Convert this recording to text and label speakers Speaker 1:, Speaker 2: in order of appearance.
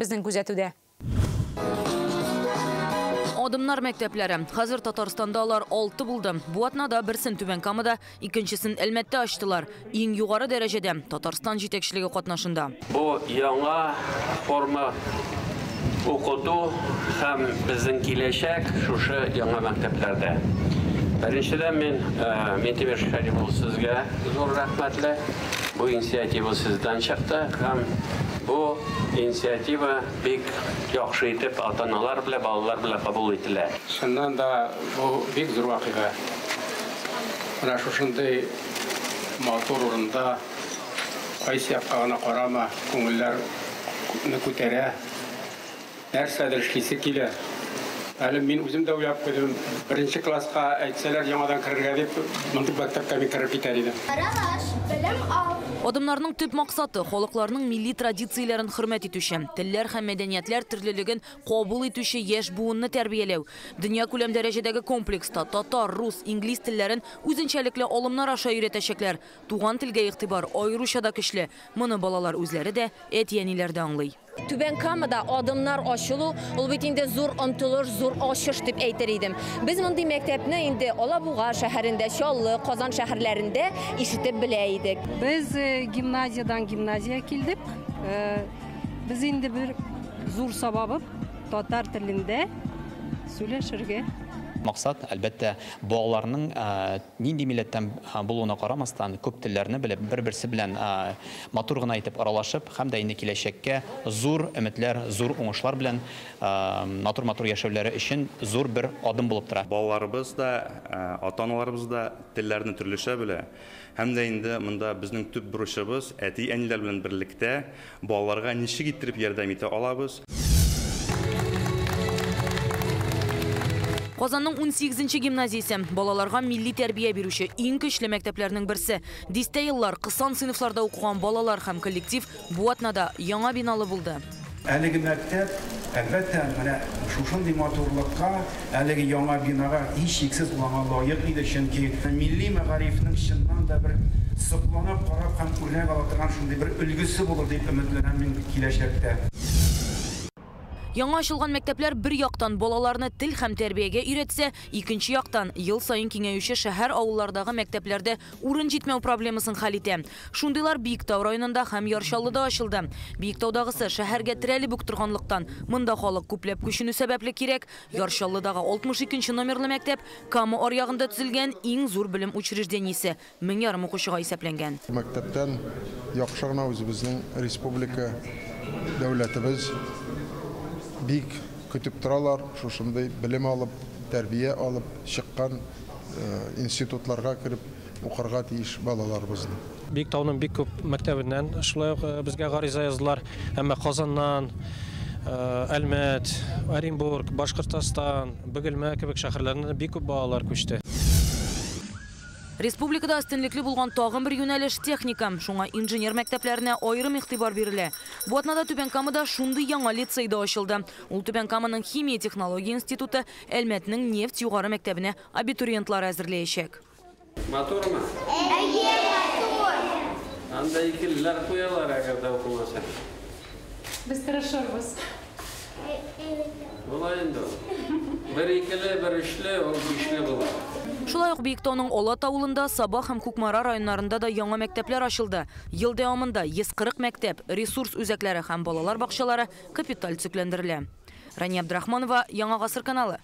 Speaker 1: Безнең күзәтүдә.
Speaker 2: Адымнар мәктәпләре. Хәзер Татарстанда алар 6 булды. Бу атнада берсен Түбән Камада, икенчесен Әлмәттә ачтылар. Иң югары дәрәҗәдә Татарстан җитәкчелеге катнашында.
Speaker 3: Бу яңа форма укыту һәм безнең киләчәк шушы яңа мәктәпләрдә. Беренчедән мин Минтимер Шәрипов сезгә зур рәхмәтле. Бу инициатива сездән чыкты һәм бу инициатива бик яхшы итеп ата-аналар белән, балалар белән кабул ителә.
Speaker 4: Чыннан да бу бик зур вакыйга. Менә шушындый матур урында кайсы якка гына карама, күңелләрне күтәрә. Нәрсәдер эшлисе килә. Әле мин үзем дә уйлап куйдым, беренче класска әйтсәләр яңадан керергә дип, мондый мәктәпкә мин кереп китәр идем.
Speaker 5: Аралаш, белем ал.
Speaker 2: Адымнарның төп максаты халыкларның милли традицияләрен хөрмәт итүче, телләр һәм мәдәниятләр төрлелеген кабул итүче яшь буынны тәрбияләү. Дөньякүләм дәрәҗәдәге комплекста татар, рус, инглиз телләрен үзенчәлекле алымнар аша өйрәтәчәкләр. Туган телгә игътибар аеруча да көчле. Моны балалар үзләре дә, әти-әниләр дә аңлый.
Speaker 6: Түбән Камада адымнар ачылу, ул бит инде зур омтылыш, зур ачыш дип әйтер идем. Без мондый мәктәпне инде Алабуга шәһәрендә, Чаллы, Казан шәһәрләрендә ишетеп белә идек.
Speaker 7: Без гимназиядан гимназия килдек. Без инде бер зур сабабы татар телендә сөйләшергә.
Speaker 8: Максат, әлбәттә, балаларның нинди милләттән булуына карамастан, күп телләрне белеп, бер-берсе белән матур гына итеп аралашып, һәм дә инде киләчәккә зур өметләр, зур уңышлар белән матур-матур яшәүләре өчен зур бер адым булып тора.
Speaker 9: Балаларыбыз да, ата-аналарыбыз да телләрне төрлечә белә. Һәм дә инде монда безнең төп бурычыбыз әти-әниләр белән берлектә балаларга ничек иттереп ярдәм итә алабыз.
Speaker 2: Казанның 18-нче гимназиясе балаларга милли тәрбия бирүче иң көчле мәктәпләрнең берсе. Дистә еллар кысан сыйныфларда укыган балалар һәм коллектив бу атнада яңа биналы булды.
Speaker 10: Әлеге мәктәп, әлбәттә, менә шушындый матурлыкка, әлеге яңа бинага һичшиксез ул аңа лаек иде, чөнки милли мәгарифнең чыннан да бер сокланып карап һәм үрнәк ала торган шундый бер өлгесе булыр дип өметләнәм мин киләчәктә.
Speaker 2: Яңа ачылган мәктәпләр бер яктан балаларны тел һәм тәрбиягә өйрәтсә, икенче яктан ел саен киңәюче шәһәр авыллардагы мәктәпләрдә урын җитмәү проблемасын хәл итә. Шундыйлар Биектау районында һәм Яр Чаллыда ачылды. Биектаудагысы шәһәргә терәлеп үк торганлыктан, монда халык күпләп күченү сәбәпле кирәк. Яр Чаллыдагы 62 номерлы мәктәп Кама аръягында төзелгән иң зур белем учреждениесе, 1500 укучыга исәпләнгән.
Speaker 11: Мәктәптән яхшы гына үзебезнең республика дәүләтебез бик көтеп торалар, шушындый белем алып, тәрбия алып чыккан институтларга кереп укырга тиеш балаларыбызны.
Speaker 12: Биектауның бик күп мәктәбеннән шулай ук безгә гариза яздылар, әмма Казаннан, Әлмәт, Оренбург, Башкортостан, Бөгелмә кебек шәһәрләреннән бик күп балалар күчте.
Speaker 2: Республикада өстенлекле булган тагын бер юнәлеш техника. Шуңа инженер мәктәпләренә аерым игътибар бирелә. Бу атнада Түбән Камада шундый яңа лицей да ачылды. Ул Түбән Каманың химия технология институты, Әлмәтнең нефть югары мәктәбенә абитуриентлар әзерләячәк.
Speaker 3: Матурмы?
Speaker 5: Әйе, матур.
Speaker 3: Анда икелеләр куялар, әгәр дә укымаса.
Speaker 7: Без тырышырбыз.
Speaker 3: Була инде ул. Бер икеле, бер өчле, ул бишле була.
Speaker 2: Шулай ук Биектауның Алат авылында, Саба һәм Кукмара районнарында да яңа мәктәпләр ачылды. Ел дәвамында 140 мәктәп, ресурс үзәкләре һәм балалар бакчалары капиталь төзекләндерелә. Рания Абдрахманова, Яңа Гасыр каналы.